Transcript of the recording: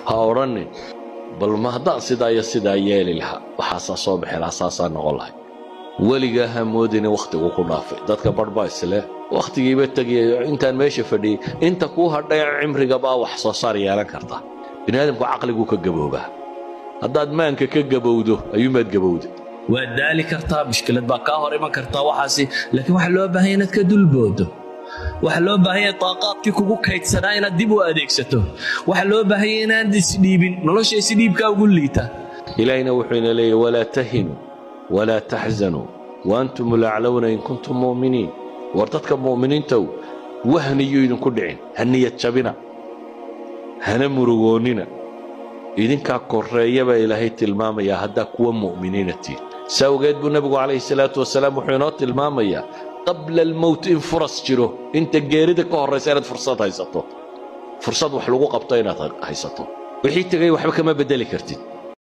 Ha odhanin bal ma haddaan sidaa iyo sidaa yeeli lahaa, waxaasaa soo bixi lahaa, saasaa noqon lahay. Weligaa ha moodina wakhtigu ku dhaafay. Dadka barh baa isleh wakhtigiiba tegayayo intaan meesha fadhiyey. Inta kuu hadhay cimriga baa wax soo saar yeelan karta. Bini aadamku caqliguu ka gaboobaa. Haddaad maanka ka gabowdo ayuunbaad gabowda. Waad daali kartaa, mushkilad baa kaa hor iman kartaa waxaasi, laakiin waxaa loo baahan yahay inaad ka dulboodo. Waxaa loo baahan yahay taaqaadkii kugu kaydsanaa inaad dib u adeegsato. Waxaa loo baahan yahay inaad isdhiibin. Nolosha isdhiibkaa ugu liita. Ilaahina wuxuu ina leeyahy: ولا تهنوا ولا تحزنوا وأنتم الأعلون إن كنتم مؤمنين. War dadka mu'miniintow, wahniyuu idinku dhicin, ha niyad jabina, hana murugoonnina, idinkaa korreeya baa Ilaahay tilmaamayaa haddaa kuwa mu'miniina tihin. Saa awgeed buu Nebigu calayhi salaatu wasalaam wuxuu inoo tilmaamayaa قبل الموت in furas jiro, inta geerida ka horraysa inaad fursad haysato, fursad wax lagu qabto inaad haysato. Wixii tegay waxba kama beddeli kartid.